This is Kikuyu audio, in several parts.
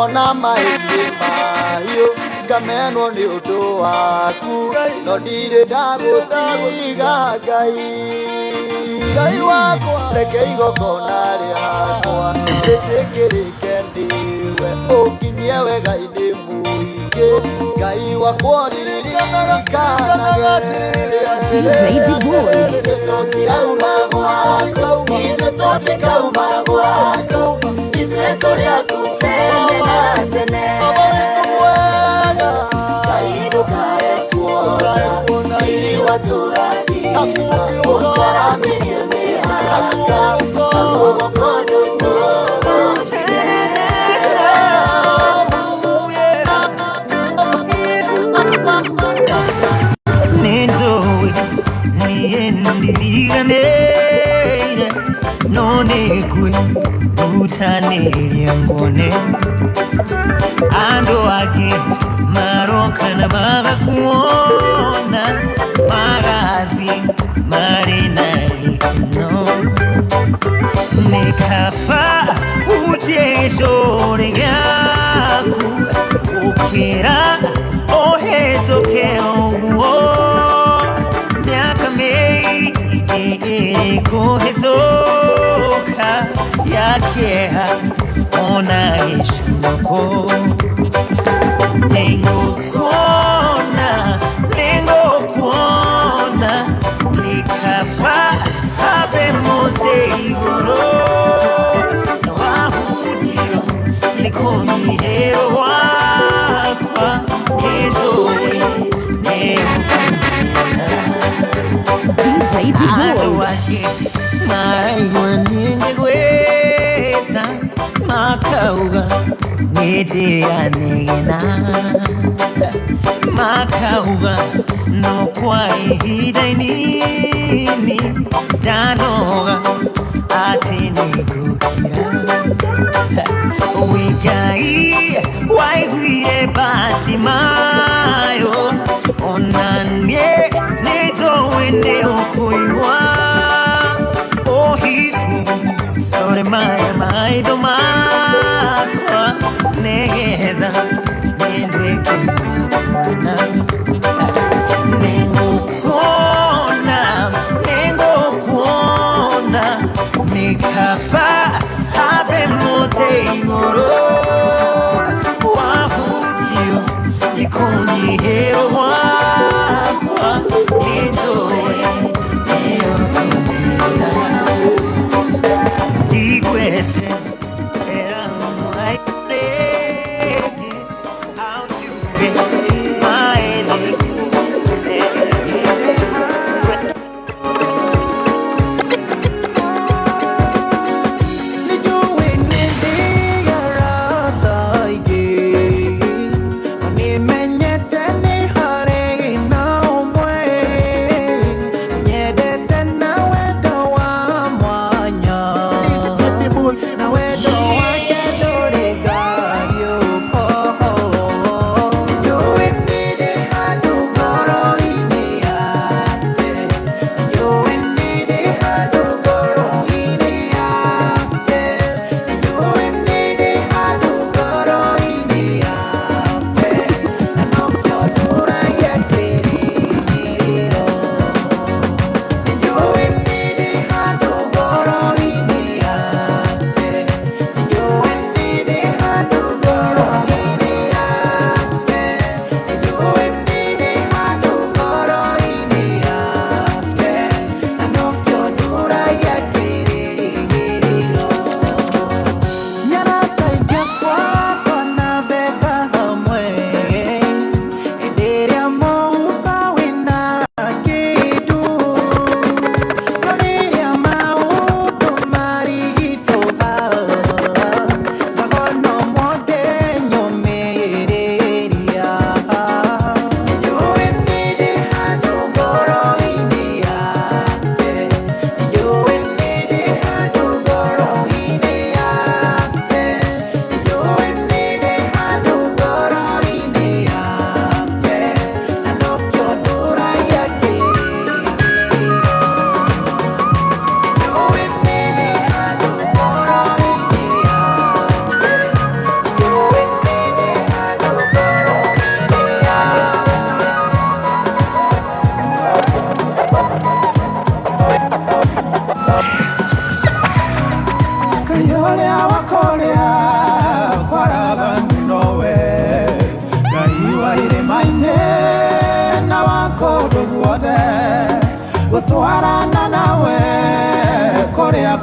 Ona maingĩ mahiũ ngamenwo nĩ ũndũ waku, no ndirĩ ndagũtiga Ngai. Ngai wakwa, reke igongona rĩakwa rĩtĩkĩrĩke nĩwe, ũnginyie wega-inĩ mũingĩ. Ngai wakwa, ririkanaga. DJ D-Boy. Tũtirauma gwaku, ithuĩ tũtikauma gwaku, ithuĩ tũrĩ aku tene na tene. Ngai, ndũkae kuona riri watũrathima, ũtwaramirie mĩhaka na guoko nĩtũgũtire. Nenzowe niendiriganire nonekwe utanĩria ngone andũ angĩ maroka na magakuona magathiĩ marĩ na gĩkeno nĩ kaba ũnjĩcũre gĩaku gũkĩra ũhĩtũke ũguo mĩaka mĩingĩ ĩkũhĩtũka ya kĩeha ona gĩconoko. Nĩngũkuona, nĩngũkuona, nĩ kaba habe mũtĩ igũrũ wahutio nĩ kũnyihĩrwo gwakwa nĩnjũĩ nĩũkũnjĩra. DJ Andũ D-Boy. angĩ maraigua nĩngĩgwĩta makauga nĩndĩanegena makauga no kwa ihinda inini ndanoga atĩ nĩngũkira. Wĩ Ngai waiguire Batimayo, ona niĩ nĩnjũĩ nĩũkũigua ũhingu ore maya maitho makwa nĩgetha nĩnduĩke wa kuona. Nĩngũkuona, nĩngũkuona, nĩ kaba habe mũtĩ igũrũ wahutio nĩ kũnyihĩrwo gwakwa nĩnjũĩ nĩũkũnjĩra ndigwete era rĩngĩ.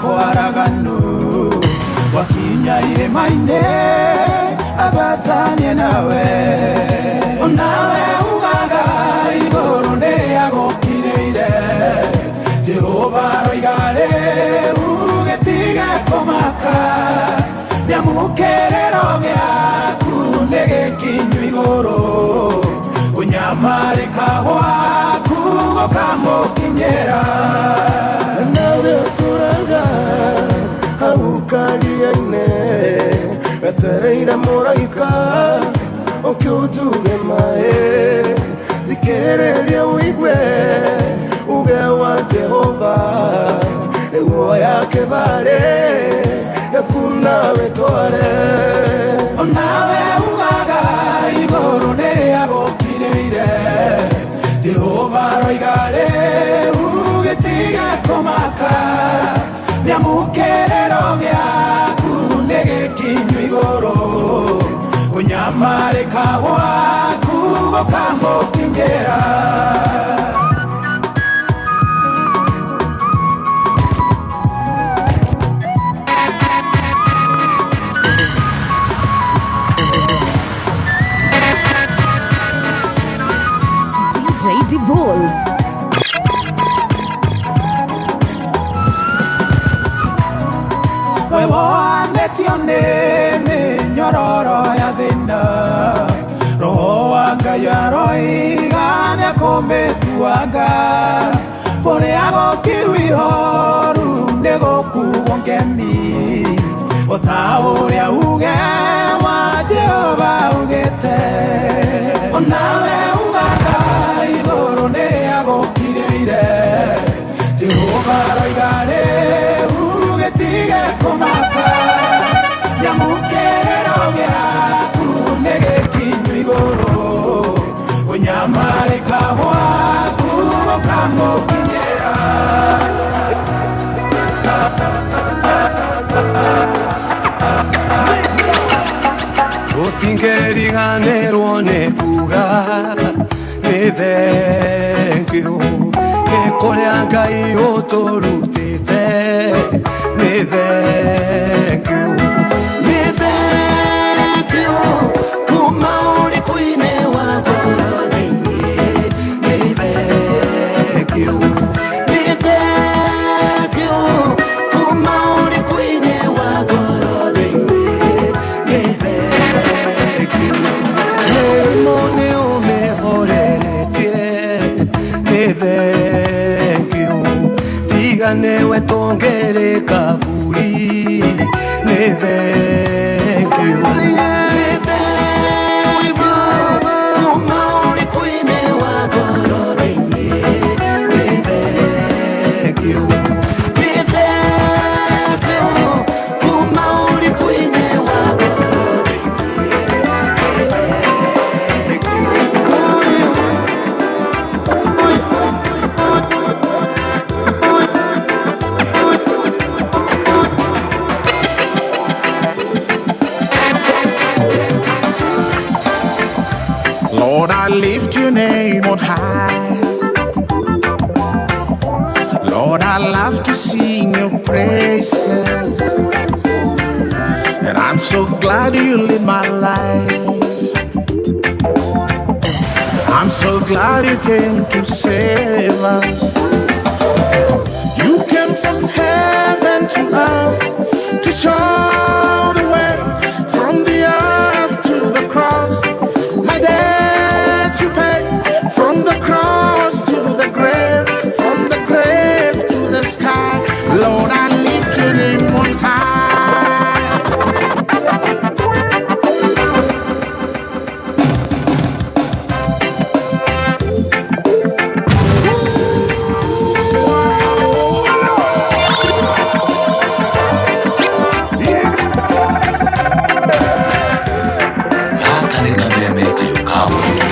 Kwaraganu wakinya irĩma-inĩ abatanie nawe onawe ugaga igũrũ nĩrĩagũkirĩire Jehova aroiga rĩu gĩtige kũmaka nĩamũkĩrĩro gĩaku nĩ gĩkinyu igũrũ unyamarĩka gwaku gũkamũkinyĩra nawe ũtũraga hau karia-inĩ wetereire mũraika ũke ũtuge maĩ thikĩrĩria ũigue uge wa Jehova nĩguo ya kĩbarĩ yaku nawe tware onawe ugaga igũrũ nĩrĩagũkirĩire Jehova aroiga rĩu gĩtige kũmaka nĩamũkĩrĩro gĩaku nĩ gĩkinyu igũrũ ũnyamarĩka gwaku gũkamũkinyĩra. DJ D-Ball. We wonetio nĩ mĩnyororo ya thĩna roho wa Ngai aroiga nĩekũmĩtuanga kũrĩa gũkiru ihoru nĩgũkuo ngemi o ta ũrĩa uge wa Jehova ugĩte onawe ugaga igũrũ nĩrĩagũkirĩire Jehova aroiga rĩu gĩtige kũmaka nĩamũkĩrĩro gĩaku nĩ gĩkinyu igũrũ ũnyamarĩka gwaku gũkamũkinyĩra. Ũtingĩriganĩrwo nĩ kuga nĩ thengiũ nĩ kũrĩa Ngai ũtũrutĩte nĩ thengiũ nĩ thengiũ kuma ũrĩkũ-inĩ wa ngoro thĩinĩ nĩ thengiũ nĩ thengiũ kuma ũrĩkũ-inĩ wa ngoro thĩinĩ nĩ thengiũ mĩrimũ nĩ ũmĩhoreretie nĩ thengiũ tiga nĩwe tũngĩrĩ kaburi nĩ thengiũ nĩ thengiũ kuma ũrĩkũ-inĩ wa ngoro thĩinĩ nĩ thengiũ nĩ thengiũ kuma ũrĩkũ-inĩ wa ngoro thĩinĩ nĩ thengiũ. Lord, I lift your name on high. Lord, I love to sing your praises. And I'm so glad you live my life. I'm so glad you came to save us. You came from heaven to earth to show the way from the earth to the cross. My debts you paid from the cross to the grave, from the grave to the sky. Lord, I lift your name on high. Gaka nĩ kameme kayũ ka mũingĩ.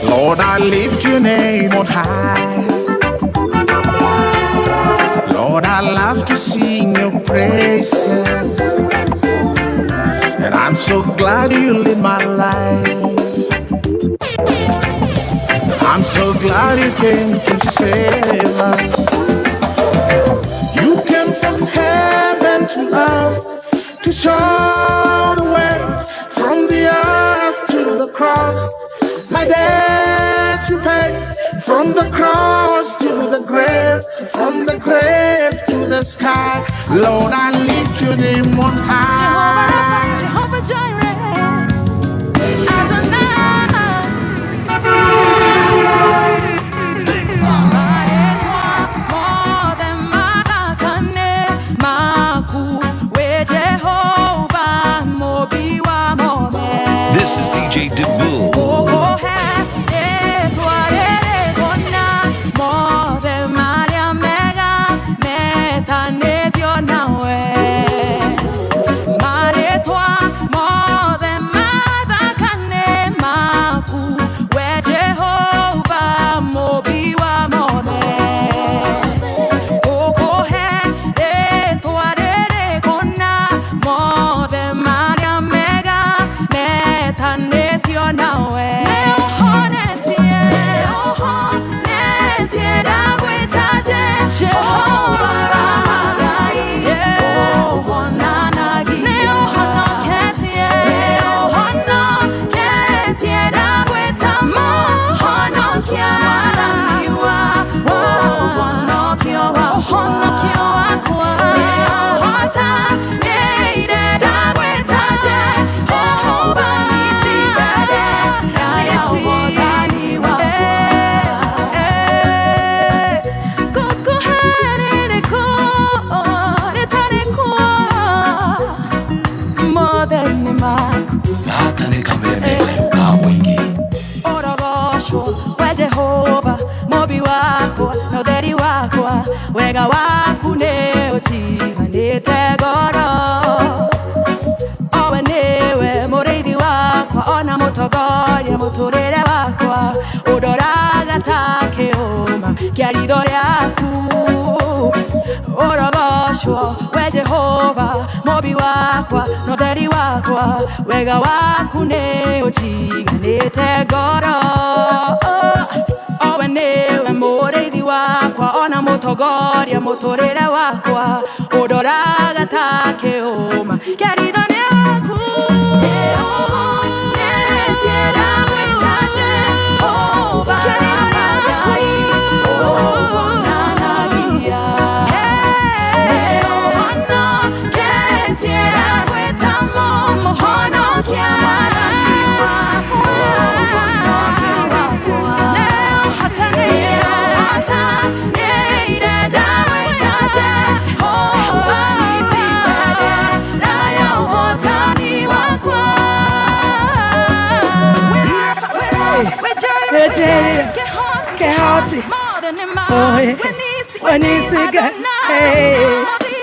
Lord, I lift your name on high. Lord, I love to sing your praises. And I'm so glad you live my life. So glad you came to save us. You came from heaven to earth to show the way from the earth to the cross. My debt you paid, from the cross to the grave, from the grave to the sky. Lord, I lift your name on high. Jehovah Jireh, Adonai. This is DJ Debul. Jehova mobi wakwa na utheri wakwa wega waku nĩ ũtiganĩte ngoro owe nĩwe mũrĩithi wakwa ona mũtongoria mũtũrĩre wakwa ũndoraga ta kĩũma kĩa ritho rĩaku ũrogocwo we Jehova mobi wakwa na ũtheri wakwa wega waku nĩ ũtiganĩte ngoro owe nĩwe mũrĩithi wakwa ona mũtongoria mũtũrĩre wakwa ũndoraga ta kĩũma kĩa ritho rĩaku.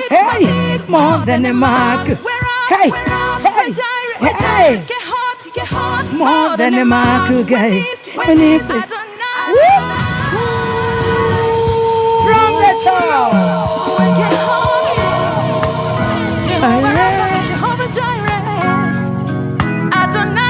Hey, more than a mark. Hey, hey, hey, more than a mark. When it's from the top. Jehovah Jireh, Adonai.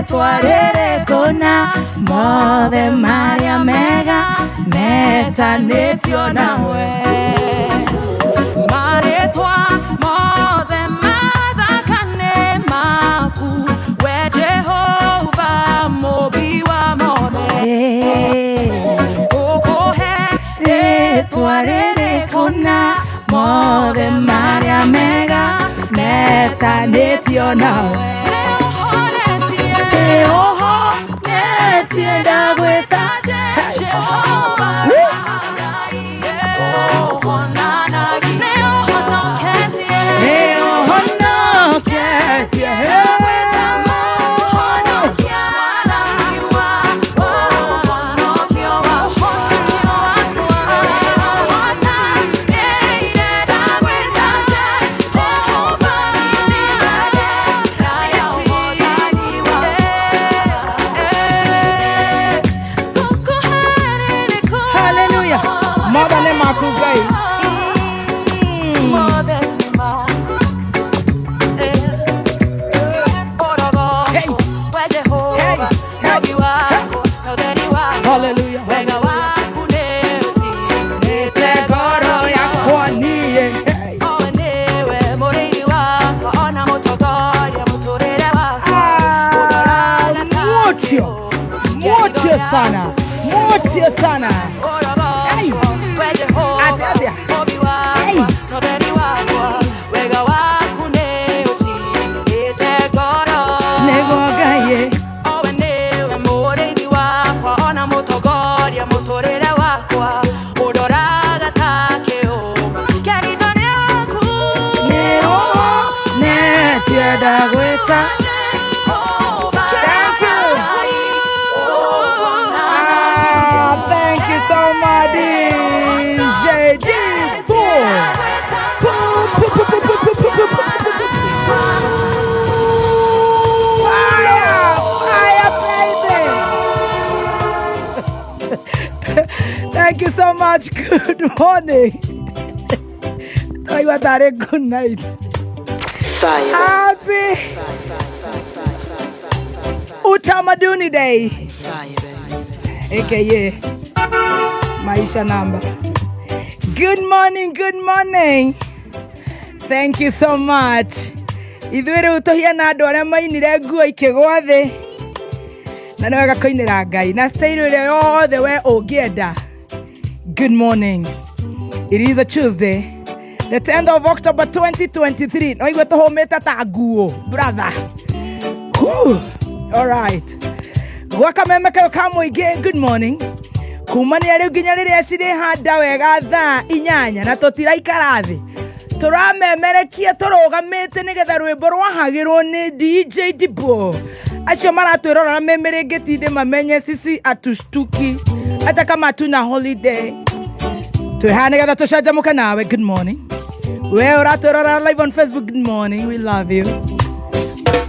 Twarere kona mothe maria mega metanĩtio nawe marĩtwa mothe mathakane maku we Jehova mũmbi wa mothe gũkũhe rĩtwa rĩrĩ kũna mothe maria mega metanĩtio nawe. Sana, moto sana. Hey. Atia, atia. Hey. Negogaye. Thank you. Ah, thank you so much, DJ D-Bull. Fire, fire, baby. Thank you so much. Good morning. Good night. Fire. Happy Utamaduni Day. Fire, baby. AKA Maisha Namba. Good morning, good morning. Thank you so much. Ithuĩ rĩu tũhiana andũ arĩa mainire nguo ikĩgwa thĩ na nĩ wega kũinĩra Ngai na style ĩrĩa yothe we ũngĩenda. Good morning. It is a Tuesday, the 10th of October 2023. No igwe tũhũmĩte ta nguo, brother. Whew. All right. Gwa kameme kayo ka mũingĩ, good morning. Kumania rĩu nginya rĩrĩa cirĩhanda wega thaa 8 na tũtiraikara thĩ. Tũramemerekia tũrũgamĩte nĩgetha rwĩmbo rwahagĩrwo nĩ DJ Dibo. Acio maratwĩrorera mĩmĩrĩngĩti mamenye sisi atushtuki hata kama hatuna holiday. Twĩ haha nĩgetha tũcanjamũke nawe. Good morning. We ũratwĩrorera live on Facebook, good morning. We love you.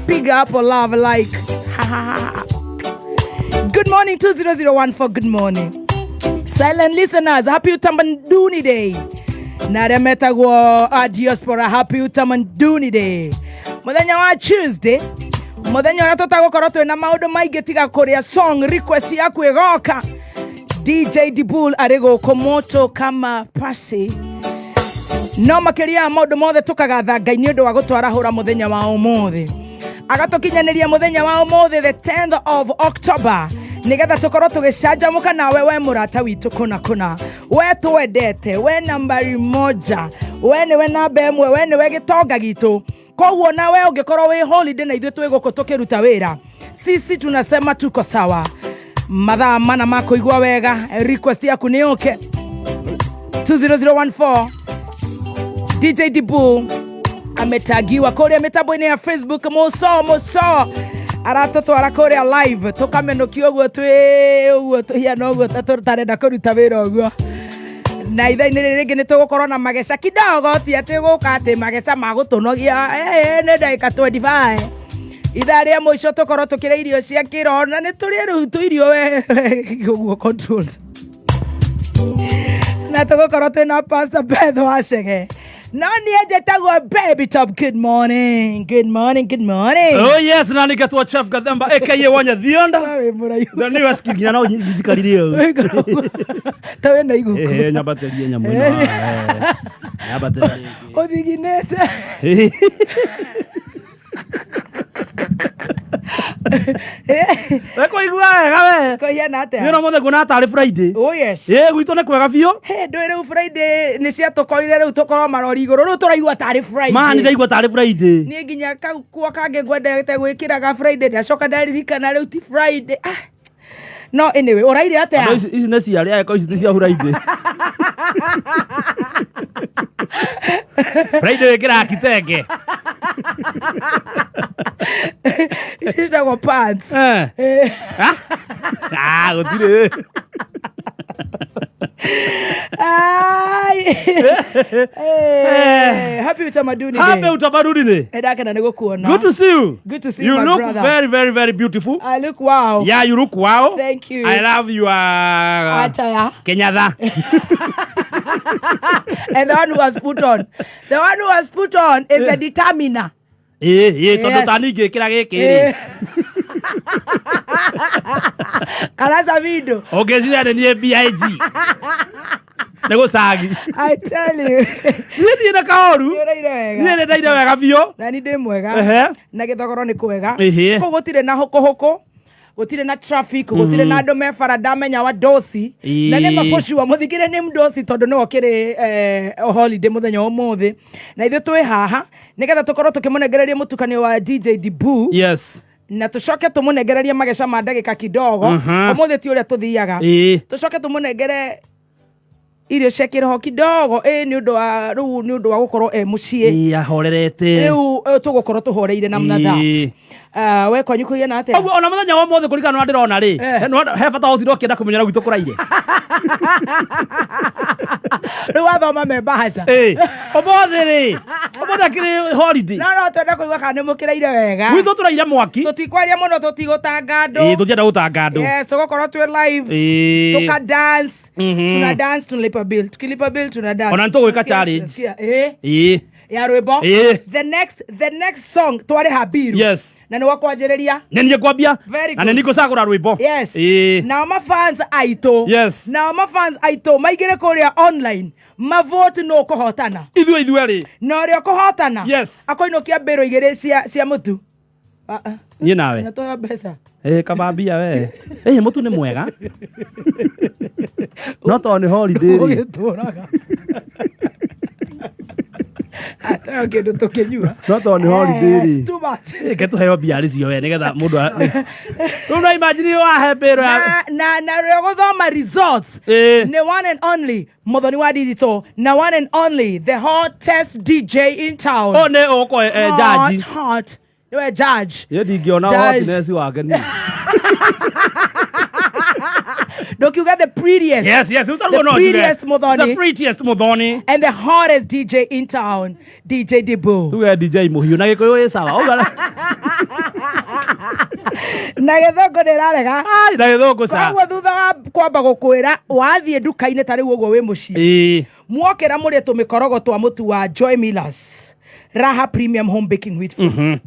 Piga hapo love like. Ha, ha, ha. Good morning 20014. Good morning. Silent listeners, happy Utamaduni Day. Na arĩa metagwo diaspora, happy Utamaduni Day. Mũthenya wa Tuesday, mũthenya ũrĩa tũtagũkorwo twĩna maũndũ maingĩ tiga kũrĩa song request yaku ĩgoka. DJ Dibul arĩ gũkũ moto kama pasi. No makĩria ya maũndũ mothe tũkagatha Ngai nĩ ũndũ wa gũtwarahũra mũthenya wa ũmũthĩ. Agatũkinyanĩria mũthenya wa ũmũthĩ the 10th of October nĩgetha tũkorwo tũgĩcanjamũka nawe we mũrata witũ kũna kũna, we twendete, we nambari moja, we nĩwe namba ĩmwe, we nĩwe gĩtonga gitũ. Koguo nawe ũngĩkorwo wĩ holiday na ithuĩ twĩ gũkũ tũkĩruta wĩra, sisi tunasema tuko sawa. Mathaa mana ma kũigua wega, request yaku nĩ yũke 20014. DJ Dibu ametagiwa kũrĩa mĩtambo-inĩ ya Facebook. Mũco mũco aratũtwara kũrĩa live tũkamenũkio ũguo twĩ ũguo tũhiana ũguo ta tũtarenda kũruta wĩra ũguo. Na ithaa-inĩ rĩrĩ rĩngĩ nĩ tũgũkorwo na mageca kidogo, ti atĩ gũka atĩ mageca ma gũtũnogia, nĩ ndagĩka 25. Ithaa rĩa mũico tũkorwo tũkĩrĩa irio cia kĩro na nĩ tũrĩe rĩu tũ irio we ũguo controlled. Na tũgũkorwo twĩna Pastor Beth Wacege. No niĩ njĩtagwo Baby Top. Good morning, good morning, good morning. Oh yes, na nikatwa Chef Gathemba aka Wanya Thionda. Wĩ mũraihu. Na nĩ wasikia no njikarire ũũ. Ta wĩna iguku. Eh, nyambatĩrie nyamũ ĩno. Nyambatĩrie. Ũthiginĩte. We kũigua wega we. Kũhiana atĩa? Niĩ no mothe nguona tarĩ Friday. Oh yes. Ĩ gwitũ nĩ kwega biũ. Hey, ndũĩ rĩu Friday nĩ ciatũkorire rĩu tũkorwo marori igũrũ rĩu tũraigua tarĩ Friday. Ma nĩ ndaigua tarĩ Friday. Niĩ nginya kau kuo kangĩ ngwendete gwĩkĩraga Friday ndacoka ndaririkana rĩu ti Friday. Ah. No anyway, ũraire atĩa? Andũ ici nĩ ciarĩ angĩkorwo ici ti cia Friday. Friday wĩkĩraga kitenge. Ici ciĩtagwo pants. Eh. Ah, ah, gũtirĩ. Ai. Eh, happy Utamaduni Day. Happy Utamaduni Day. Nĩndakena nĩ gũkuona. Good to see you. Good to see you. you, my Look brother. very, very, very beautiful. I look wow. Yeah, you look wow. Thank you. I love your Attire. Kenyatta. And the one who was put on. The one who was put on is the determiner. Ĩ, ĩ, tondũ Yes. ta niĩ ngĩkĩra gĩkĩ rĩ. Karasa video. Ũngĩciria nĩ niĩ BIG. Nĩ gũcagi. I tell you. Niĩ ndirĩ na kaũru. Nĩ ũraire wega. Niĩ nĩ ndaire wega biũ. Na nĩ ndĩ mwega. Ehe. Na gĩthogoro nĩ kwega. Ĩhĩ. Kũu gũtirĩ na hũkũhũkũ. Gũtirĩ na traffic, gũtirĩ na andũ me bara ndamenya wa ndoci. Ĩĩ. Na nĩ mabũcua mũthikĩre nĩ mdoci tondũ nĩwe ũkĩrĩ holiday mũthenya wa ũmũthĩ. Na ithuĩ twĩ haha nĩgetha tũkorwo tũkĩmũnengereria mũtukanio wa DJ Dibu. Yes. Na tũcoke tũmũnengererie mageca ma ndagĩka kidogo. Ũmũthĩ ti ũrĩa tũthiaga. Ĩĩ. Tũcoke tũmũnengere irio cia kĩroho kidogo ĩ nĩ ũndũ wa rĩu nĩ ũndũ wa gũkorwo e mũciĩ. Ĩĩ, ahorerete. Rĩu tũgũkorwo tũhoreire na Ĩĩ. that. We kwanyu kũigana atĩa? Ũguo ona mũthenya wa ũmũthĩ kũringana na ũrĩa ndĩrona rĩ, he bata ũtinde ũkĩenda kũmenya ũrĩa gwitũ kũraire. Rĩu wathoma me mbahaca. Ĩĩ. Ũmũthĩ rĩ, ũmũthĩ akĩrĩ holiday. No no twende kũigua kana nĩ mũkĩraire wega. Gwitũ tũraire mwaki. Tũtikwaria mũno, tũtigũtanga andũ. Ĩĩ, tũtienda gũtanga andũ. Yes, tũgũkorwo twĩ live. Ĩĩ. Tuka dance. Tuna dance, tunalipa bill. Tukilipa bill tuna dance. Ona nĩtũgwĩka Tunasikia- challenge. tunasikia. Eh. Ĩĩ. Ya rwĩmbo. Ĩĩ. The next song twarĩha biru. Yes. Na nĩ wakwanjĩrĩria. Nĩ niĩ ngwambia. Very Na good. nĩ niĩ ngũcagũra rwĩmbo. Yes. Ĩĩ. Nao mafans aitũ. Yes. Nao mafans aitũ maingĩre kũrĩa online mavote no kũhotana. Ithuĩ rĩ. Na ũrĩa ũkũhotana. Yes. Akũinũkia mbĩrũ igĩrĩ cia mũtu. Ah, ah. Niĩ nawe. Na tũheo mbeca. Ĩĩ, kaba mbia we. Ĩĩ, mũtu nĩ mwega. No tondũ nĩ holiday rĩ. Ũgĩtũraga. Ateo kĩndũ tũkĩnyua. No tondũ nĩ holiday rĩ. It's too much. Reke tũheo mbia arĩ cio we nĩgetha mũndũ rĩu no imagine wahe mbĩrũ ya Na rĩo gũthoma results Ĩĩ. nĩ one and only Muthoni wa digital na one and only the hottest DJ in town. Ũ nĩ ũgũkorwo Hot, judge. hot. Niwe judge. Niĩ ndingĩona Judge. hotness wake niĩ. Ndũkiuga the prettiest. Yes, The ũtarũo no njuge. prettiest Muthoni. The prettiest Muthoni. And the hottest DJ in town, DJ Dibu. Tuge DJ mũhiũ na gĩkũyũ ĩ sawa. Ũguo Na gĩthũngũ ndĩrarega. Ai, na gĩthũngũ ca. Koguo thutha wa kwamba gũkwĩra wathiĩ nduka-inĩ ta rĩu ũguo wĩ mũciĩ. Ĩĩ. Mwokĩra mũrĩe tũmĩkorogo twa mũtu wa Joy Millers Raha Premium Home Baking Wheat Flour.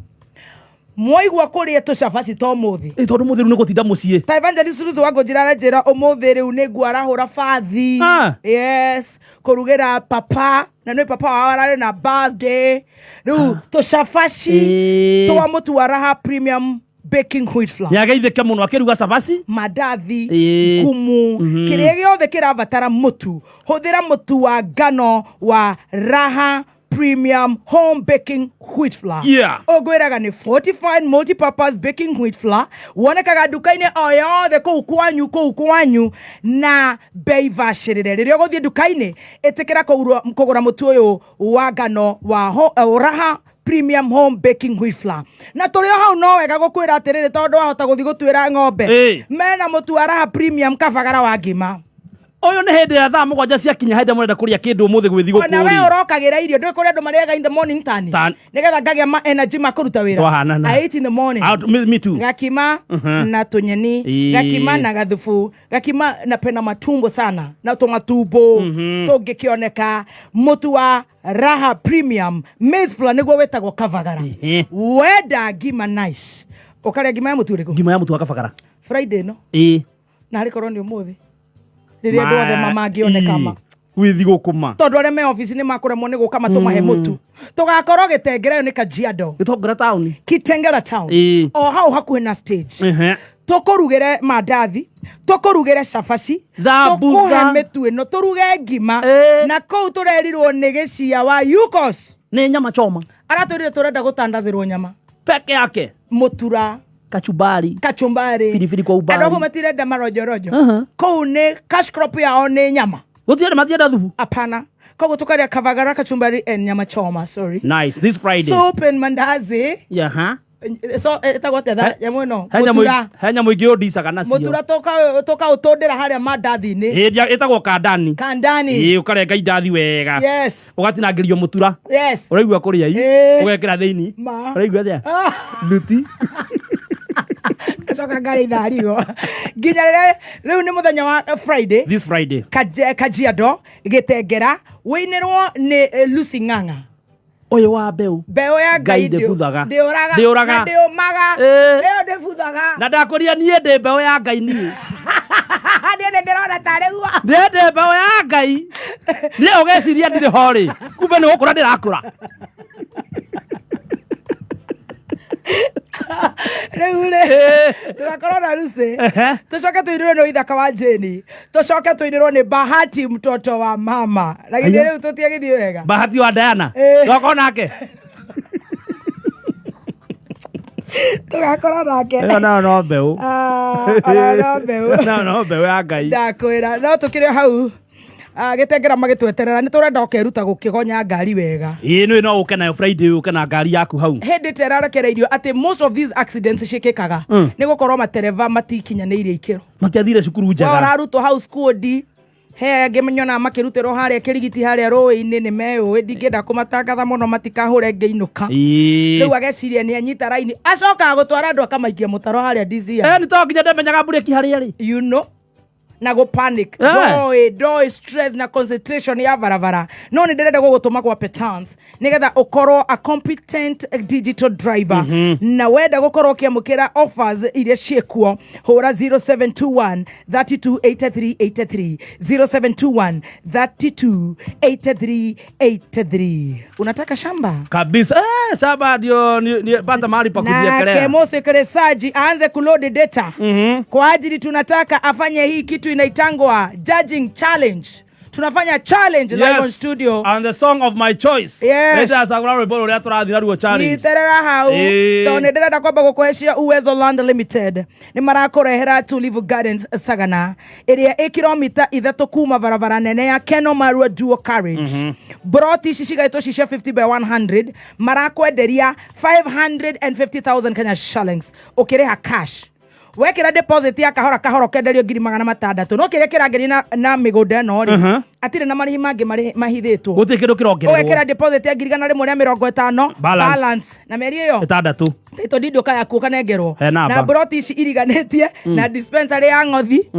Mwaigua kũrĩa tũcabaci ta ũmũthĩ. Ĩ, tondũ mũthĩ rĩu nĩ gũtinda mũciĩ. Ta Evangelist Ruth wa ngũnjĩra aranjĩra ũmũthĩ rĩu nĩ nguarahũra bathi. Ah. Yes, kũrugĩra papa na nĩ papa wao ararĩ na birthday. Rĩu tũcabaci Ĩĩ. twa mũtu wa Raha Premium Baking Wheat Flour. Nĩ ageithĩke mũno akĩruga cabaci. Mandathi, Ĩĩ. ngumu, kĩrĩa gĩothe kĩrabatara mũtu, hũthĩra mũtu wa ngano wa Raha Premium Home Baking Wheat Flour. Ũngwĩraga nĩ fortified multipurpose baking wheat flour, wonekaga nduka-inĩ o yothe kũu kwanyu, kũu kwanyu na bei bacĩrĩre. Rĩrĩa ũgũthiĩ nduka-inĩ ĩtĩkĩra kũgũra mũtu ũyũ wa ngano wa Raha Premium Home Baking Wheat Flour. Na tũrĩ o hau no wega gũkwĩra atĩrĩrĩ, tondũ wahota gũthiĩ gũtuĩra ng'ombe, Ĩĩ. mena mũtu wa Raha Premium kabagara wa ngima. Ũyũ nĩ hĩndĩ ya thaa 7 ciakinya hĩndĩ mũrenda kũrĩa kĩndũ ũmũthĩ gwĩ Ona we thigũkũ rĩ. ũrokagĩra irio ndũĩ kũrĩa andũ marĩaga in the morning tani Tan. nĩgetha ngagĩa ma energy ma kũruta wĩra. Twahanana. I eat in the morning. Out, me too. Gakima na tũnyeni. Ĩĩ. Gakima na gathubu, gakima napenda matumbo sana na tũmatumbo tũngĩkĩoneka. Mũtu wa Raha Premium maize flour nĩguo wĩtagwo kabagara. Ehe. Wenda ngima nice, ũkarĩa ngima ya mũtu ũrĩkũ? Ngima ya mũtu wa kabagara. Friday no Ĩĩ. na harĩ korwo nĩ ũmũthĩ rĩrĩa andũ othe mangĩoneka ma Gwĩ thigũkũ ma. Tondũ arĩa me ofici nĩ makũremwo nĩ gũka matũmahe mũtu, tũgakorwo Gĩtengera, ĩyo nĩ Kajiado. Gĩtongera taũni. Kitengela town. Ĩĩ. O hau hakuhĩ na stage. Tũkũrugĩre mandathi, tũkũrugĩre cabaci, Thambutha. tũkũhe mĩtu ĩno tũruge ngima. Ĩĩ. Na kũu tũrerirwo nĩ gĩcia wa Yukos. Nĩ nyama choma. Aratwĩrire tũrenda gũtandazĩrwo nyama peke yake. Mũtura, Kachumbari. Kachumbari. Pilipili kwa umbali. Andũ acio matirenda marojorojo. Aha. Kũu nĩ cash crop yao nĩ nyama. Gũtirĩ matienda thubu. Hapana, koguo tũkarĩa kavagara, kachumbari and nyama choma, sorry. Nice, this Friday. Soup and mandazi. Yeah, ha. So ĩtagwo atĩa nyamũ ĩno? He nyamũ Mũtura. he nyamũ ingĩ ũndicaga nacio. Mũtura tũkaũtũndĩra harĩa mandathi-inĩ. Ĩĩ, ĩtagwo kandani. Kandani. Ĩĩ, ũkarenga indathi wega. Yes. Ũgatinangĩrio mũtura. Yes. Ũraigua kũrĩa i. Ĩĩ. Ũgekĩra thĩinĩ. Ma. Ũraigua atĩa? Ah. Thuti. Ngacoka ngarĩa itharigo nginya rĩrĩa rĩu nĩ mũthenya wa Friday. This Friday. Kajiado Gĩtengera, wĩinĩrwo nĩ Lucy Ng'ang'a. Ũyũ wa mbeũ. Mbeũ ya Ngai Ngai ndĩbuthaga. ndĩũraga. Ndĩũraga. Na ndĩũmaga. Ĩĩ. Ĩyo ndĩbuthaga. Na ndakũria niĩ ndĩ mbeũ ya Ngai niĩ. Niĩ nĩ ndĩrona tarĩ guo. Niĩ ndĩ mbeũ ya Ngai. Niĩ ũgeciria ndirĩ ho rĩ. Kumbe nĩ gũkũra ndĩrakũra. Rĩu rĩ tũgakorwo na Lucy, tũcoke tũinĩrwo nĩ Ithaka wa Jane, tũcoke tũinĩrwo nĩ Bahati mtoto wa mama. Na githĩ Aya. rĩu tũtiagĩthiĩ wega? Bahati wa Diana. Eh. Twakorwo nake. Tũgakorwo nake. Ĩyo nayo no mbeũ. Ah, ona no mbeũ. Nayo no mbeũ ya Ngai. Ndakwĩra no tũkĩrĩ o hau. Ah, gĩtengera magĩtweterera nĩ tũrenda ũkeruta gũkĩgonya ngari wega. Ĩĩ nĩ no ũke nayo Friday, ũke na ngari yaku hau. Hĩndĩ ta ĩrarekereirio atĩ most of these accidents ciĩkĩkaga nĩ gũkorwo matereba matikinyanĩirie ikĩro. Matiathire cukuru njega. Wararutwo hau skuodi he angĩ nyonaga makĩrutĩrwo harĩa kĩrigiti harĩa rũĩ-inĩ nĩ meyũĩ, ndingĩenda kũmatangatha mũno matikahũre ngĩinũka. Ĩĩ. Rĩu ageciria nĩ anyita raini, acokaga gũtwara andũ akamaikia mũtaro harĩa DCI. Eh, nĩ to nginya ndamenyaga mburĩki harĩa rĩ. You know, na gå panic. Eh. Ndoĩ ndoĩ stress na concentration ya barabara, no nĩ ndĩrenda gũgũtũma gwa Petans nĩgetha ũkorwo a competent digital driver. Na wenda gũkorwo ũkĩamũkĩra offers iria ciĩkuo, hũra 0721 3283 83, 0721 3283 83. Unataka shamba? Kabisa. Eh, shamba ndio pata mahali pa Nake kujiekelea. Mose aanze kuload data kwa ajili tunataka afanye hii kitu inaitangwa judging challenge. Tunafanya challenge live on studio. And the song of my choice. Yes. Nĩndacagũra rwĩmbo rũrĩa tũrathiĩ naruo challenge. Nyitĩrĩra hau. Ĩĩ. Tondũ nĩ ndĩrenda kwamba gũkũhe cia Uwezo Land Limited nĩ marakũrehera Tulivu Gardens Sagana ĩrĩa ĩ kilomita 3 kuma barabara nene ya Keno Marua Dual Carriage. Broti ici cigaĩtwo ci cia 50 by 100, marakwenderia 550,000 Kenya shillings ũkĩrĩha cash. Wekĩra deposit ya kahora kahora ũkenderio 600,000. No kĩrĩa kĩrangeria na mĩgũnda ĩno rĩ, atirĩ na marĩhi mangĩ mahithĩtwo. Gũtirĩ kĩndũ kĩrongererwo. Ũgekĩra deposit ya 150,000. Balance. Balance na mĩeri ĩyo 6. Title deed ũkaya kuo ũkanengerwo. He namba. Na broti ici iriganĩtie na dispensary ya Ng'othi,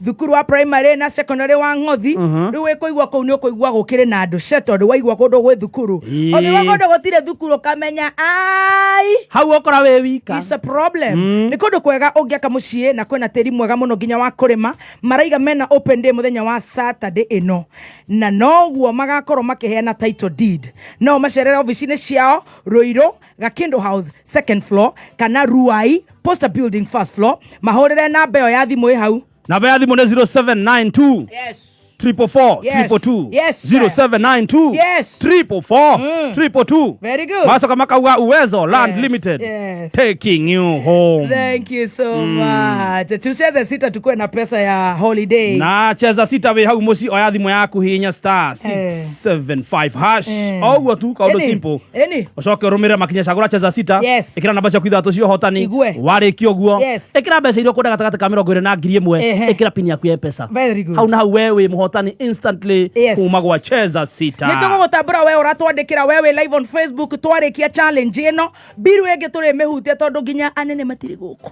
thukuru wa primary na secondary wa Ng'othi. Rĩu wĩkũigua kũu nĩ ũkũigua gũkĩrĩ na andũ settled. Waigua kũndũ gwĩ thukuru, ũngĩigua kũndũ gũtirĩ thukuru ũkamenya ai Hau ũkora wĩ wika. It's a problem. Nĩ kũndũ kwega ũngĩaka mũciĩ na kwĩna tĩri mwega mũno nginya wa kũrĩma. Maraiga mena open day mũthenya wa Saturday ĩno, na noguo magakorwo makĩheana title deed. No macerere ofici-inĩ ciao Ruiru, Gakindo House second floor, kana Ruai Posta Building first floor. Mahũrĩre namba ĩyo ya thimũ ĩ hau. Namba ya thimũ nĩ 0792 Yes. 444 Yes. 222. Yes, sir. 0792 Yes. 444 222. Very good. Macoka makauga Uwezo Land Yes. Limited. Yes. Taking you home. Thank you so much. Tucheze sita tukue na pesa ya holiday. Na cheza sita wĩ hau mũciĩ, oya thimũ yaku, hihinya star Eh. 675 hash. Eh. O ũguo tu, kaũndũ Ĩni, simple. ĩni. Ũcoke ũrũmĩrĩre makinya, cagũra cheza sita. Yes. Ĩkĩra namba ciaku ithatũ cia ũhotani. Igue. Warĩkia ũguo, Yes. ĩkĩra mbeca iria ũkwenda gatagatĩ ka 20 na 1,000. Ehe. Ĩkĩra pin yaku ya M-Pesa. Very good. Hau na hau we wĩ mũhotani instantly Yes. kuma gwa cheza sita. Nä tå gå gå tambå we å ratwandä kä ra, we wä live on Facebook. Twarä kia challenge ä no mbiru ä ngä tå rä mä hutia tondå nginya anene matirä gå kå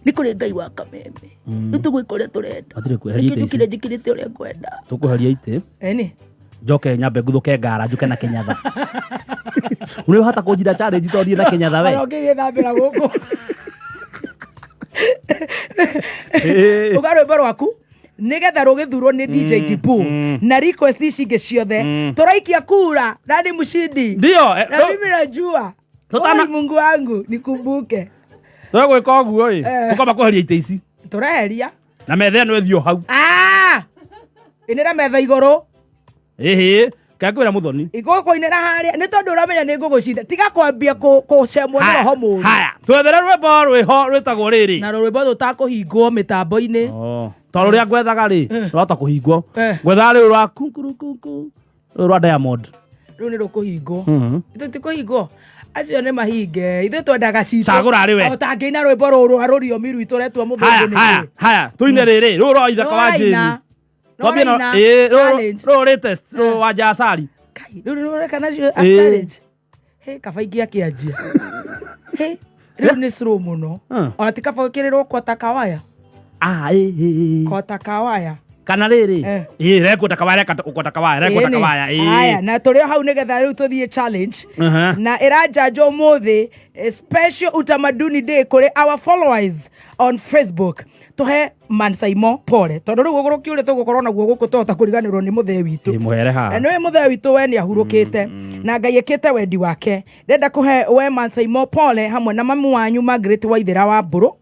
nä kå rä Ngai wa kameme. Rä u tå gwä ka å rä a tå renda. Hatirĩ kweheria itĩ ici. Rä njä kä rä te å rä a ngwenda. Tũkweheria itĩ, Ĩni. njoke nyambe nguthũke ngara njuke na kĩnyatha. Nĩ ũhota kũnjira challenge tondũ ndiĩ na kĩnyatha we. Ona ũngĩgĩthambĩra gũkũ uga rwĩmbo rwaku nĩgetha rũgĩthurwo nĩ DJ Dipu na request ici ingĩ ciothe tũraikia kura na nĩ mshindi. Ndio, eh, Na mimi najua. Oi, Mungu wangu nikumbuke. Twegwĩka ũguo ĩ, Eh. tũkamba kweheria itĩ ici Tũreheria na metha ĩno ĩthiĩ o hau. Ah! Inĩra metha igũrũ. Ĩhĩ, kekwĩra mũthoni. Igũkũinĩra harĩa nĩ tondũ ũramenya nĩ ngũgũcinda. Tiga kwambia kũcemwo nĩ roho mũru. Haya, twethere rwĩmbo rwĩho rwĩtagwo rĩrĩ. Na rwĩmbo rũtakũhingwo mĩtambo-inĩ. Tondũ rũrĩa ngwethaga rĩ, rwahota kũhingwo. Eh. Ngwethaga rĩu rwa kunkurukunku, rũrũ rwa Diamond. Rĩu nĩ rũkũhingwo. Ithuĩ ti kũhingwo, acio nĩ mahinge, ithuĩ twendaga citũ. Cagũra rĩ we. O tangĩina rwĩmbo rũrũ rwa rũriomi rwitũ retwo mũthũngũ Haya, nĩ haya kĩ? haya, tũine rĩrĩ rũrũ rwa ithaka wa Jane. Nĩũraina. Twambie na- Nĩũraina. ĩĩ, Challenge. rũrũ latest, rũrũ wa Jasari. Kai, rĩu nĩũreka nacio a Ĩĩ. challenge. Hĩ, kaba ingĩakĩanjia. Hĩ, rĩu nĩ slow mũno. Ona ti kaba gwĩkĩrĩrwo kwata kawaya. Ah, ĩĩ, ĩĩ. Kwata kawaya. Kana rĩrĩ. Eh. Ĩĩ, rekwenda kawaya, reka kwata kawaya, rekwenda Ĩĩ nĩ. kawaya, ĩĩ. Aya, na tũrĩ o hau nĩgetha rĩu tũthiĩ challenge. Na ĩranjanjwo ũmũthĩ, special utamaduni day kũrĩ our followers on Facebook. Tũhe Mansaimo pole tondũ rĩu ũgũrũki ũrĩa tũgũkorwo naguo gũkũ tũhota kũriganĩrwo nĩ mũthee witũ. Ĩ, mũhere haha. Na nĩwe mũthee witũ we nĩ ahurũkĩte na Ngai ĩkĩte wendi wake. Ndĩrenda kũhe we Mansaimo pole hamwe na mamu wanyu Margaret Waithera wa Mbũrũ,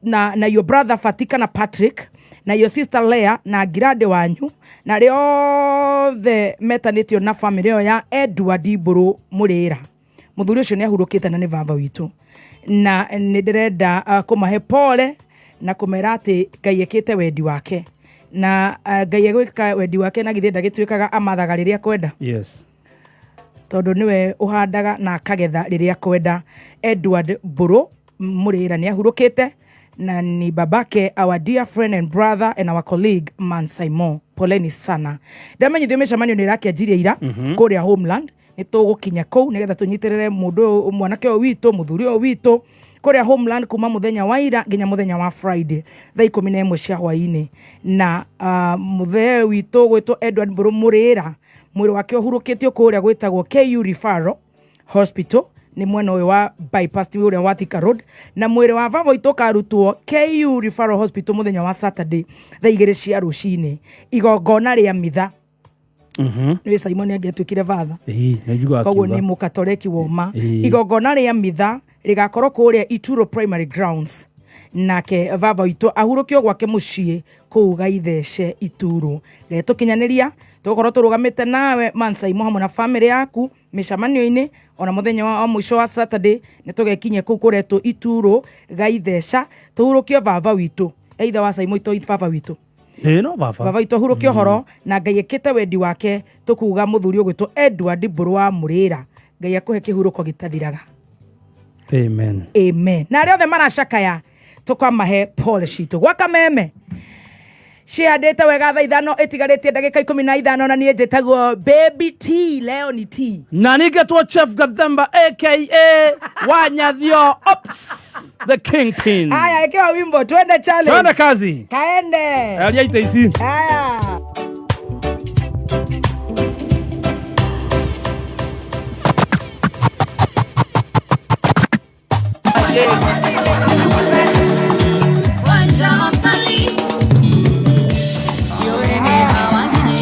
na your brother Fatika na Patrick na your sister Lea na Ngirande wanyu na arĩa othe metanĩtio na famĩlĩ ĩyo ya Edward Mbũrũ Mũrĩra. Mũthuri ũcio nĩ ahurũkĩte na nĩ baba witũ, na nĩ ndĩrenda kũmahe pole na kũmera atĩ Ngai ekĩte wendi wake na Ngai egwĩka wendi wake na githĩ ndagĩtuĩkaga amathaga rĩrĩa kwenda. Yes. Tondũ nĩwe ũhandaga na akagetha rĩrĩa kwenda. Edward Mbũrũ Mũrĩra nĩ ahurũkĩte na ni babake our dear friend and brother and our colleague Man Simon. Poleni sana. Ndamenyithio mĩcemanio nĩ ĩrakĩanjirie ira kũrĩa Homeland. Nĩ tũgũkinya kũu nĩgetha tũnyitĩrĩre mũndũ ũyũ, mwanake ũyũ witũ, mũthuri ũyũ witũ kũrĩa Homeland kuma mũthenya wa ira nginya mũthenya wa Friday thaa 11 cia hwaĩ-inĩ. Na mũthee witũ gwĩtwo Edward Mbũrũ Mũrĩra, mwĩrĩ wake ũhurũkĩtio kũrĩa gwĩtagwo KU Referral Hospital, nĩ mwena ũyũ wa bypass ti ũrĩa wa Thika Road, na mwĩrĩ wa baba witũ ũkarutwo KU Referral Hospital mũthenya wa Saturday thaa 2 cia rũcinĩ, igongona rĩa mitha. Nĩ Simon angĩatuĩkire batha. Ĩ, nĩ njiguaga Koguo akiuga. nĩ mũkatoreki woma. Ĩĩ. Igongona rĩa mitha rĩgakorwo kũrĩa Ituro Primary Grounds, nake baba witũ ahurũkio gwake mũciĩ kũu Gaithece Ituro. Tũkinyanĩria tũgũkorwo tũrũgamĩte nawe Mansaimo hamwe na famĩlĩ yaku mĩcemanio-inĩ ona mũthenya wa mũico wa Saturday nĩ tũgekinyia kũu kũretwo Ituro Gaithece tũhurũkio baba witũ, either wa Saimo itũ baba witũ. Ĩ, no baba. Baba witũ ahurũkio ũhoro na Ngai ĩkĩte wendi wake, tũkuga mũthuri ũgwĩtwo Edward Mbũrũ wa Mũrĩra, Ngai akũhe kĩhurũko gĩtathiraga. Amen. Amen. Na arĩa othe maracakaya tũkamahe pole citũ. Gwa kameme cihandĩte wega thaa 5 ĩtigarĩtie ndagĩka 15, na niĩ njĩtagwo Baby T, leo ni T. Na ningetwo Chef Gathemba aka Wanyathio Ops the Kingpin. Haya, ikiwa wimbo twende challenge. Twende kazi. Kaende. Aria ite ici. Haya.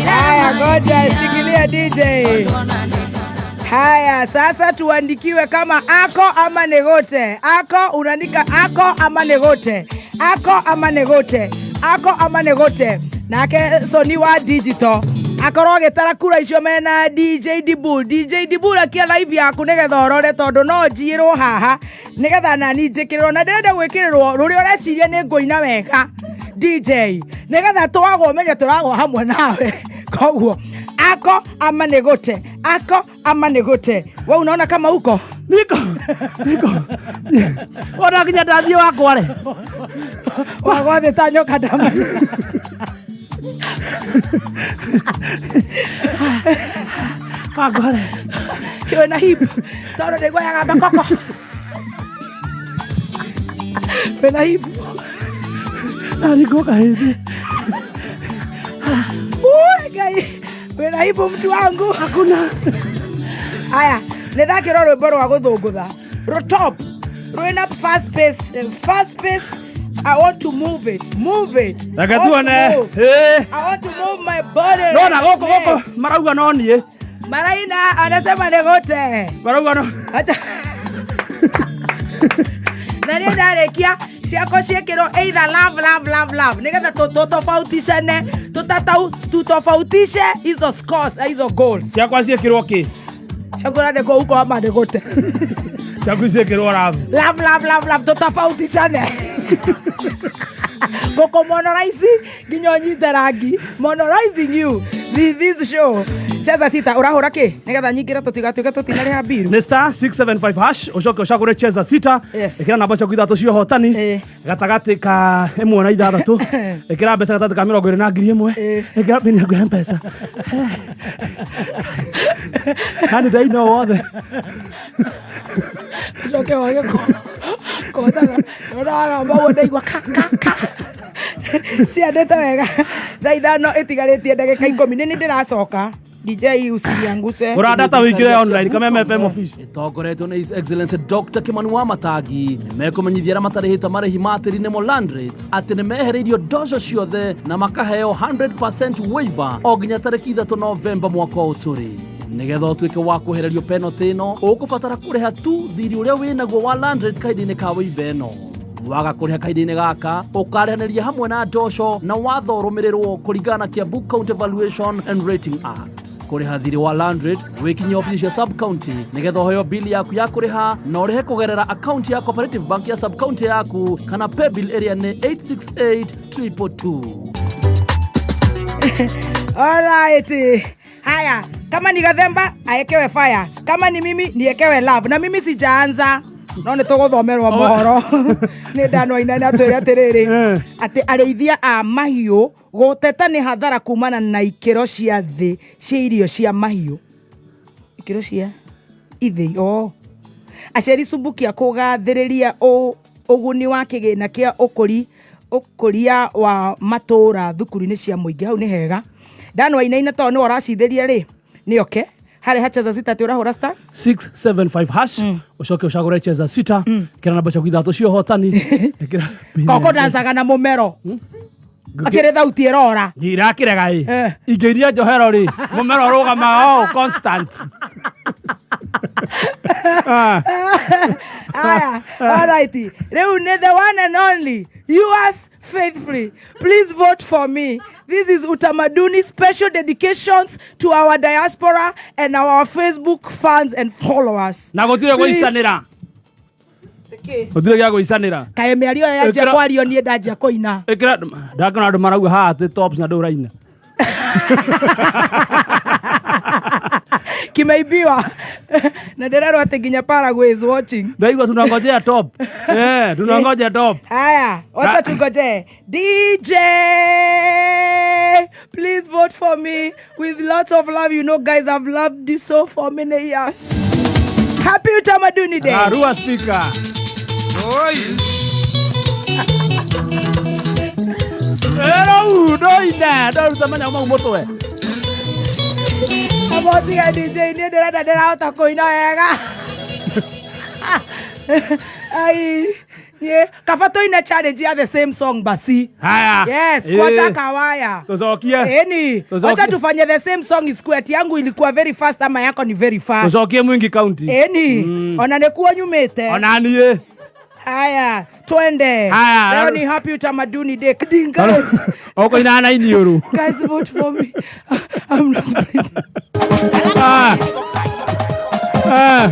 Haya, ngoja shikilia DJ. Haya, sasa tuandikiwe kama ako ama negote. Ako unaandika ako ama negote. Ako ama negote. Ako ama negote. Nake Sony wa digital akorwo agĩtara kura icio mena DJ Dibul. DJ Dibul akia live yaku nĩgetha ũrore tondũ no njiyĩrwo haha nĩgetha nani njĩkĩrĩrwo, na ndĩrenda gwĩkĩrĩrwo rũrĩa ũreciria nĩ ngũina wega DJ nĩgetha twagwo ũmenye tũragwo hamwe nawe. Koguo ako ama nĩgũte, ako ama nĩgũte. We unaona kama uko? Niko, niko. Ona nginya ndathiĩ wakwa rĩ. Wagwa thĩ ta nyoka ndama. Wakwa rĩ. Wĩna hip. Tondũ nĩguoyaga mbakoko. Wĩna hip. Ndaringwo kahĩndĩ. Ui, Ngai. Wĩna hip mtu wangu. Hakuna. Haya, nĩthakĩrwo rwĩmbo rwa gũthũngũtha. Rũtop. Rwĩna fast pace, fast pace. I want to move it, move it. Reke I want to tuone. move. Ĩ. I want to move my body. Nona gũkũ gũkũ marauga no niĩ. Maraina anasema nĩgũte. Marauga no. Acha. Na niĩ ndarĩkia ciakwa ciĩkĩrwo either love, love, love, love nĩgetha tũtofauticane, tutofautishe hizo scores, hizo goals. Ciakwa ciĩkĩrwo kĩ? Ciakwa nĩkũ uko ama nĩgũte. Ciaku ciĩkĩrwo love. Love, love, love, love, tũtofautishane. Gũkũ monoraisi nginya ũnyite rangi. Monorizing you this show. Cheza sita, ũrahũra kĩ? Nĩgetha nyingĩre tũtigatuĩke tũtinarĩha mbiru. Nĩ star 675 hash ũcoke ũcagũre cheza sita. Yes. Ĩkĩra namba ciaku ithatũ cia ũhotani gatagatĩ ka 1 na 6. Ĩkĩra mbeca gatagatĩ ka 20 na 1000. Ĩkĩra pin yaku ya M-Pesa. Kandi ndaina o wothe. Ũcoke wage kũhotana. Ũraramba ũguo ndaigua ka, ka, ka. Ciandĩte wega. Thaa 5 ĩtigarĩtie ndagĩka 10. Nĩ niĩ ndĩracoka. DJ usinianguse. Gũra data wĩingĩre online Kameme FM official. Ĩtongoretio nĩ His Excellency Dr. Kimani wa Matangi nĩ mekũmenyithia arĩa matarĩhĩte marĩhi ma tĩri nĩmo land rate atĩ nĩ mehereirio ndoco ciothe na makaheo 100% waiver o nginya tarĩki 3 Novemba mwaka ũyũ tũrĩ. Nĩgetha ũtuĩke wa kwehererio penalty ĩno ũkũbatara kũrĩha tu thirĩ ũrĩa wĩnaguo wa land rate kahinda-inĩ ka waiver ĩno. Waga kũrĩha kahinda-inĩ gaka ũkarĩhanĩria hamwe na ndoco na watho ũrũmĩrĩrwo kũringana na Kiambu County Valuation and Rating Act. Kũrĩha thirĩ wa land rate wĩkinyie obici cia sub county nĩgetha ũheo bili yaku ya kũrĩha na ũrĩhe kũgerera akaunti ya cooperative bank ya sub county yaku kana paybill ĩrĩa nĩ 868222. Alright. Haya, kama ni Gathemba aekewe fire, kama ni mimi niekewe love. Na mimi sijaanza no nĩ tũgũthomerwo mohoro nĩ Ndanwa Inene atwĩre atĩrĩrĩ atĩ arĩithia a mahiũ gũteta nĩ hathara kumana na ikĩro cia thĩ cia irio cia mahiũ, ikĩro cia ithĩ o aciari Subukia kũgathĩrĩria ũguni wa kĩgĩna kĩa ũkũria wa matũũra thukuru-inĩ cia mũingĩ. Hau nĩ hega. Ndanwa Inaina tondũ nĩwe ũracithĩria rĩ nĩ oke harĩ ha cheza sita atĩ ũrahũra star 675 hash ucoke ucagũre cheza sita kĩra namba ciaku ithatũ cia ũhotani. Ĩkĩra pin koko yaku. dancaga na mũmero akĩrĩ thauti ĩrora. Irakĩrega ĩ ingĩiria njohero rĩ mũmero ũrũgamaga o constant. Ah. Aya, alright. Rĩu nĩ the one and only yours faithfully. Please vote for me. This is Utamaduni special dedications to our diaspora and our Facebook fans and followers. Na gũtirĩ Please. gũicanĩra, gũtirĩ gĩa gũicanĩra. Kaĩ mĩario ĩyo yanjia Ĩkĩra- kwario niĩ ndanjia kũina. Ĩkĩra ndakona andũ marauga haha atĩ tops na ndũraina. Kimeibiwa na ndĩrerwo atĩ nginya Paraguay is watching. Ndaigua tunangojea top. Eh, tunangoja top. Haya, wacha tungoje. DJ, please vote for me with lots of love. You know, guys, I've loved you so for many years. Happy Utamaduni Day. Arua speaker. Ero ndoina ndaruta manya mau mũtwe. Abotiga DJ, niĩ ndĩrenda ndĩrahota kũina wega. Ai, niĩ kaba tũine challenge ya the same song basi. Haya. Yes, Eh. kwata kawaya. Tucokie. Eni, Tucokie. wacha tufanye the same song isikuwe ati yangu ilikuwa very fast ama yako ni very fast. Tucokie Mwingi County. Eni, ona nĩkuo nyumĩte. Ona niĩ. Haya, twende. Haya, Leo ni Happy Utamaduni Day. Guys, Ũkũina na iniũrũ. guys vote for me. I'm not splitting. Ah. Ah.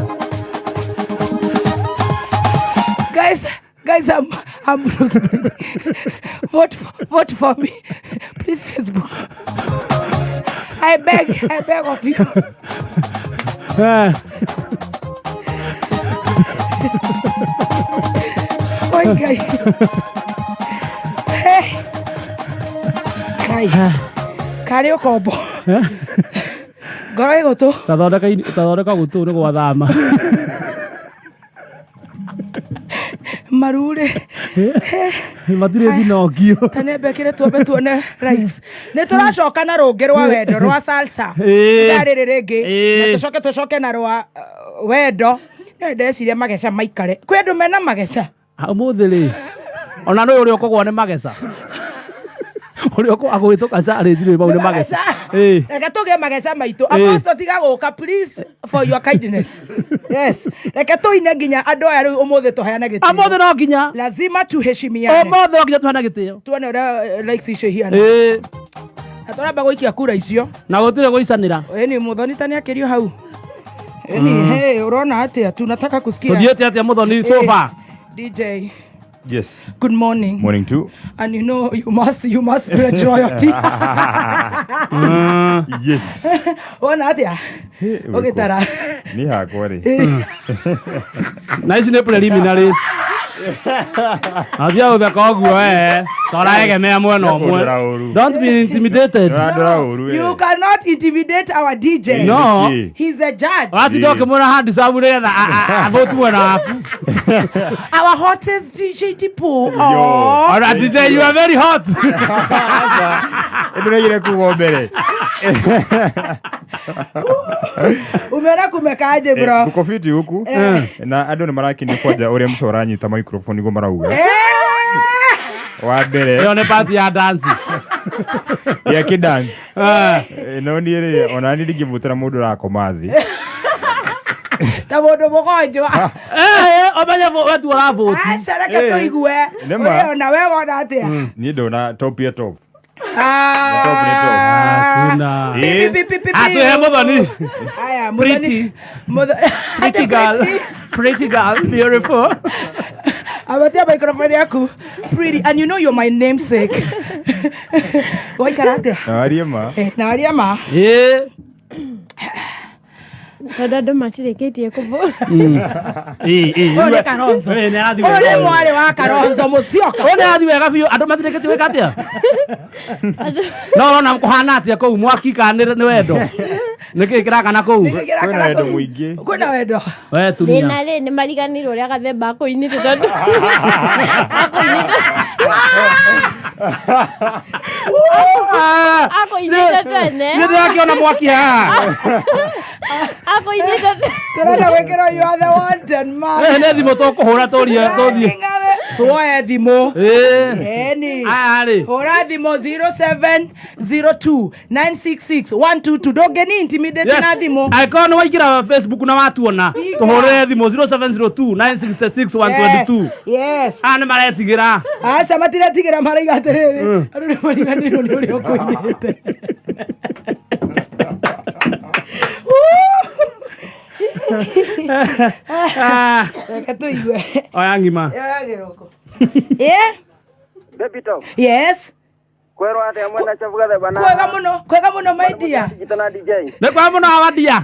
Guys, I'm not splitting. Vote for me. Please, Facebook. I beg of you. Ah. Oi, Ngai. Hey. Kai. Karĩ ũkombo. Ngoro ĩgũtũ. Tathondeka gũtũ nĩ gwathama. Maru rĩ. Matirĩ thinongio. Ta nĩmbekĩre tuombe tuone likes. Nĩ tũracoka na rũngĩ rwa wendo rwa salsa. Ĩĩ. Ithaa rĩrĩ rĩngĩ. Ĩĩ. Na tũcoke na rwa wendo. Nĩ ndeciria mageca maikare. Kwĩ andũ mena mageca. Ũmũthĩ rĩ ona nĩ ũrĩa ũkũgwa nĩ mageca. Ũrĩa ũkũgwĩtũka challenge rĩ mau nĩ mageca. Ĩĩ. Reke tũgĩe mageca maitũ. Ĩĩ. Apostle tiga gũka please for your kindness. Yes. Reke tũine nginya andũ aya rĩu ũmũthĩ tũheane gĩtĩo. Ũmũthĩ no nginya. Lazima tuheshimiane. Ũmũthĩ no nginya tũheane gĩtĩo. Tuone ũrĩa likes icio ihana. Ĩĩ. Na tũramba gũikia kura icio. Na gũtirĩ gũicanĩra. Ĩni Muthoni ta nĩakĩrio hau. Ĩni hey, ũrona atĩa? Tunataka kusikia. Tũthiĩte atĩa Muthoni so far? DJ, Yes. good morning. Morning too. And you know you must pledge loyalty. Yes. Wona atĩa? Ũgĩtara. Ni hakwa rĩ. Na ici nĩ preliminaries. Athia gũtheka ũguo eh. Toraegemea mwena ũmwe. Ndũrandora ũru. Don't be intimidated. Ndũrandora ũru. You cannot intimidate our DJ. No. He's the judge. Ũratinda ũkĩmwĩra handsome nĩgetha athũti mwena waku. Our hottest DJ Tipo. Ona DJ you are very hot. Ndũraigire kuga mbere. Umeona kumekaaje bro? Kuko fiti huku na andũ nĩ marakenio kwanja ũrĩa mũco ũranyita microphone nĩguo marauga. Wa mbere Ĩyo nĩ part ya dance. Ya kĩdance. No niĩ rĩ, ona niĩ ndingĩvutĩra mũndũ ũrakoma thĩ. Ta mũndũ mũgonjwa. Ũmenye we tu ũravũti. Aca reke tũigue. Nĩ ma. Ũrĩ ona we wona atĩa? Niĩ ndona top ya top. Ah. Top nĩ top. Hakuna. Pi, pi, pi, pi, pi. Atwĩhe Muthoni. Aya, Pretty. Muthoni. Pretty girl. Pretty girl, beautiful. Abatia microphone yaku. Pretty, and you know you're my namesake. Waikara atĩa? Na warie ma. Na warie ma. Tondũ andũ matirĩkĩtie kũbũ. Ũyũ nĩ Kalonzo. Ũyũ nĩ mwarĩ wa Kalonzo Musyoka. Ũyũ nĩ arathiĩ wega biũ, andũ matirĩkĩtie gwĩka atĩa? No ũrona kũhana atĩa kũu mwaki kana nĩ wendo? Nĩkĩĩ kĩrakana kũu? Kwĩna wendo mũingĩ. Kwĩna wendo. We tumia. Thĩna rĩ nĩ mariganĩirwo ũrĩa gathemba akũinĩte tondũ akũinĩte tene. Nĩ ndĩrakĩona mwaki haha. Akũinĩte Tũrenda gwĩkĩrwo you are the wanted man. Nĩ thimũ tũkũhũra tũrie tũthiĩ. Tuoe thimũ. Ĩni. Aya rĩ. Hũra thimũ 0702 966 122. Ndũngĩni intimidate na thimũ. Angĩkorwo nĩ waingĩra Facebook na watuona, tũhũrĩre thimũ 0702 966 122. Yes. Aya nĩ maretigĩra. Aca matiretigĩra maraiga atĩrĩrĩ. Andũ nĩ mariganĩirwo nĩ ũrĩa ũkũinĩte. Reke tũigue. Oya ng'ima. Oya gĩroko. Eh? Baby top. Yes. Kwerwo atĩa mwena chafu gathemba na Kwega mũno, kwega mũno my dear. Jita na DJ. Nĩ kwega mũno awadia.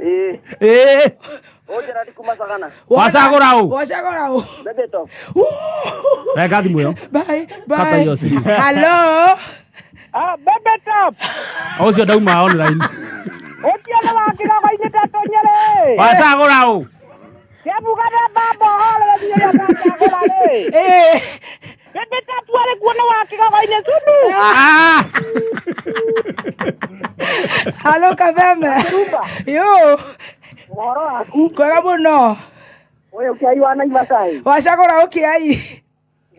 Ĩĩ. Ĩĩ. Ũnjĩra ndi kuma Sagana. Wacagũra ũ? Wacagũra ũ? Baby top. Reka thimũ ĩyo. Bye, bye. Kata hiyo simu. Hello. Ah, baby top. Ũcio ndauma online. Ũtiana wa kĩrogo-inĩ ta tũnyĩrĩ. Wacagũra ũ? Kĩambu gathemba mbohorere ũrĩa ndacagũra rĩ. Ĩĩ. Baby top arĩ kuo nĩ wa kĩrogo-inĩ cundu. Ah. Hello Kabeme. Yo. Ũhoro waku? Kwega mũno. Ũyũ kĩai wa Naivasha ĩ. Wacagũra ũ kĩai?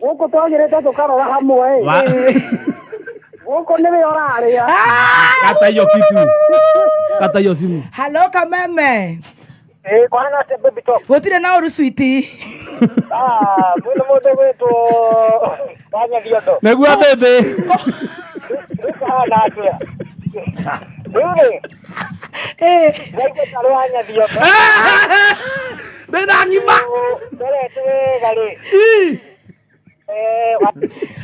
Gũkũ twagĩrĩte tũkarora hamwe ĩ. Gũkũ nĩwe ũrarĩa. Kata hiyo kitu. Kata hiyo simu. Hello Kameme. Ĩĩ kwana atĩa baby top? Gũtirĩ na ũru sweetie. Ah, kwĩna mũndũ gwĩtwo Wanyathiondo. Nĩguo baby. Rĩu kahana atĩa? Rĩu rĩ, Ĩĩ. ndaigua tarĩ Wanyathiondo. Ndĩna ng'ima. Ndorete wega rĩ.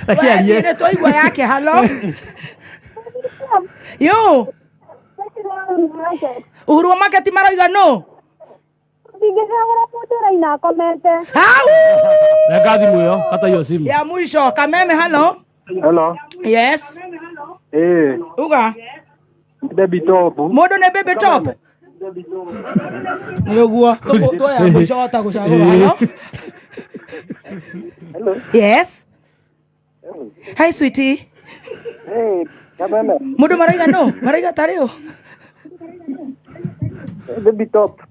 Reke arie. Nĩ twaigua yake hello. Yo. Uhuru wa Market marauga no. Ndingĩcagũra mũndũ ũraina akomete. Hau. Reka thimũ ĩyo, kata hiyo simu. Ya mwisho Kameme hello. Hello. Yes. Ĩĩ. Uga. Baby top. Mũndũ nĩ baby top. Nĩ ũguo. Tuoya mũico wahota gũcagũra hello. Hello. Yes. Hi sweetie. Hey, Kameme. Mũndũ marauga no, marauga tarĩ ũ? Baby top.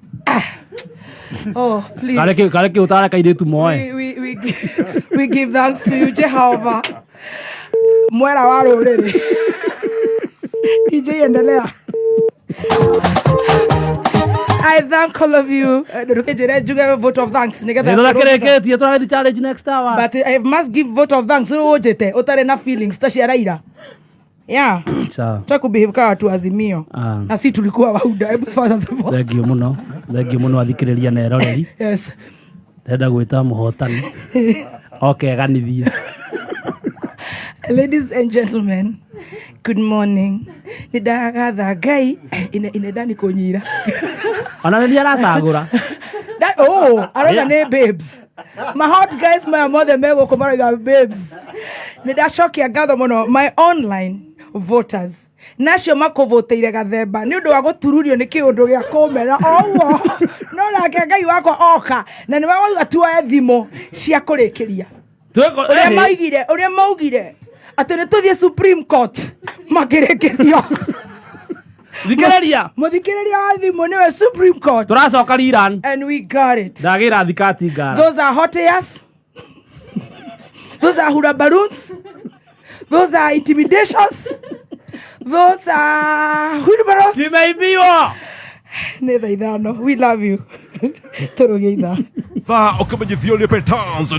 Oh, please. Kareke ũtara kairĩtu moe. We give thanks to you Jehovah. Mwera wa rũrĩrĩ. DJ endelea. I thank all of you. Ndũkĩnjĩre njuge vote of thanks nĩgetha Nĩ tũrakĩrĩkĩtie tũrathiĩ challenge next hour. But I must give vote of thanks rĩu ũnjĩte ũtarĩ na feelings ta cia Raila. Yeah. Sawa. Twa kubehave kama watu Azimio. Ah. Na si tulikuwa wauda. Hebu sasa sasa. Thank you mũno. Thank you mũno athikĩrĩria na eroreri. Yes. Ndĩrenda gwĩta mũhotani. Oke eganithie. Ladies and gentlemen, good morning. Nĩ ndagatha Ngai ine ndani kũnyira. Ona nĩ niĩ aracagũra. Oh, arauga nĩ babes. My hot guys maya mothe me gũkũ marauga babes. Nĩ ndacokia ngatho mũno my online voters. Nacio makũvũtĩire gathemba nĩ ũndũ wa gũtururio nĩ kĩũndũ gĩa kũmera oguo. No nake Ngai wakwa oka na nĩ wauga tuoe thimũ cia kũrĩkĩria. Ũrĩa maugire, ũrĩa maugire atĩ nĩ tũthiĩ Supreme Court makĩrĩkĩrio. Thikĩrĩria. Mũthikĩrĩria wa thimũ nĩwe Supreme Court. Tũracoka rerun. And we got it. Ndagĩra thikati ngara. Those are hot airs. Those are hula balloons. Those are intimidations. Those are wheelbarrows. Nimeibiwa. Nĩ thaa 5. We love you. Tũrũge ithaa. Thaa ũkĩmenyithio nĩ Petans.